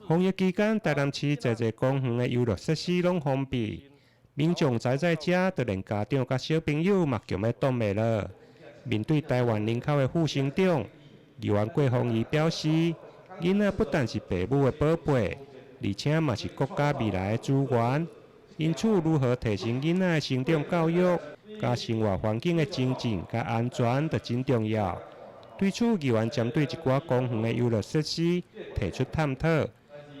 防疫期間，台南市濟濟公園的遊樂設施攏封閉，民眾宅在家，就連家長佮小朋友嘛強欲擋袂牢。面對台灣人口的負成長，議員郭鳳儀表示，囡仔不但是父母的寶貝，而且嘛是國家未來的資源。因此，如何提升囡仔的成長教育、佮生活環境的清淨佮安全，就真重要。對此，議員針對一寡公園的遊樂設施提出探討，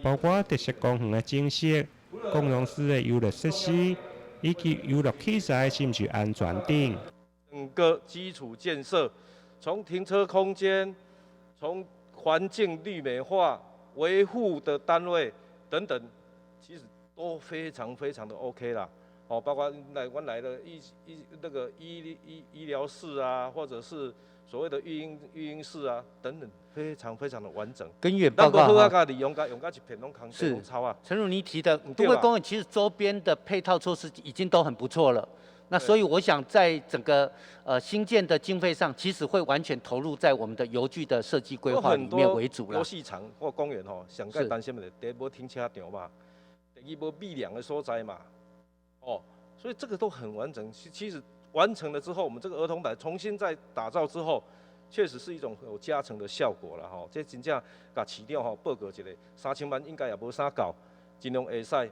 包括特色公園的景色、共融式的遊樂設施，以及遊樂器材是毋是安全等。整個基礎建設，從停車空間、從環境綠美化、維護的單位等等，其實都非常非常的 OK 啦。哦，包括來阮來的醫醫那個醫醫醫療室啊，或者是所謂的育嬰室啊等等，非常非常的完整。跟議員報告哈，是，誠如你提的，都會公園其實周邊的配套措施已經都很不錯了。那所以我想，在整個興建的經費上，其實會完全投入在我們的遊具的設計規劃裡面為主啦。遊戲場或公園吼，上蓋擔心的，第一無停車場嘛，第二無避涼的所在嘛，哦，所以這個都很完整。其實完成了之後，我們這個兒童台重新再打造之後，確實是一種有加成的效果啦吼。這真正共市長吼報告一下，3000萬應該也無啥夠，盡量會使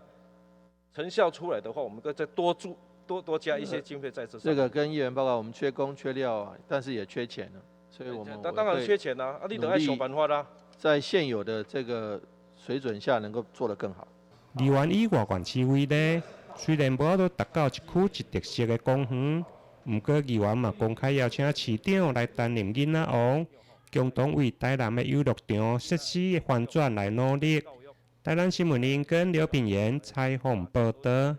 成效出來的話，我們閣再多注。多多加一些經費在這上。這個跟議員報告，我們缺工缺料啊，但是也缺錢了，所以我們當然缺錢啦，啊，你得愛想辦法啦。在現有的這個水準下，能夠做得更好。議員以外縣市為例，雖然無法度達到一區一特色的公園，毋過議員嘛公開邀請市長來擔任囡仔王，共同為台南的遊樂場設施的翻轉來努力。台南新聞林跟劉品言採訪報導。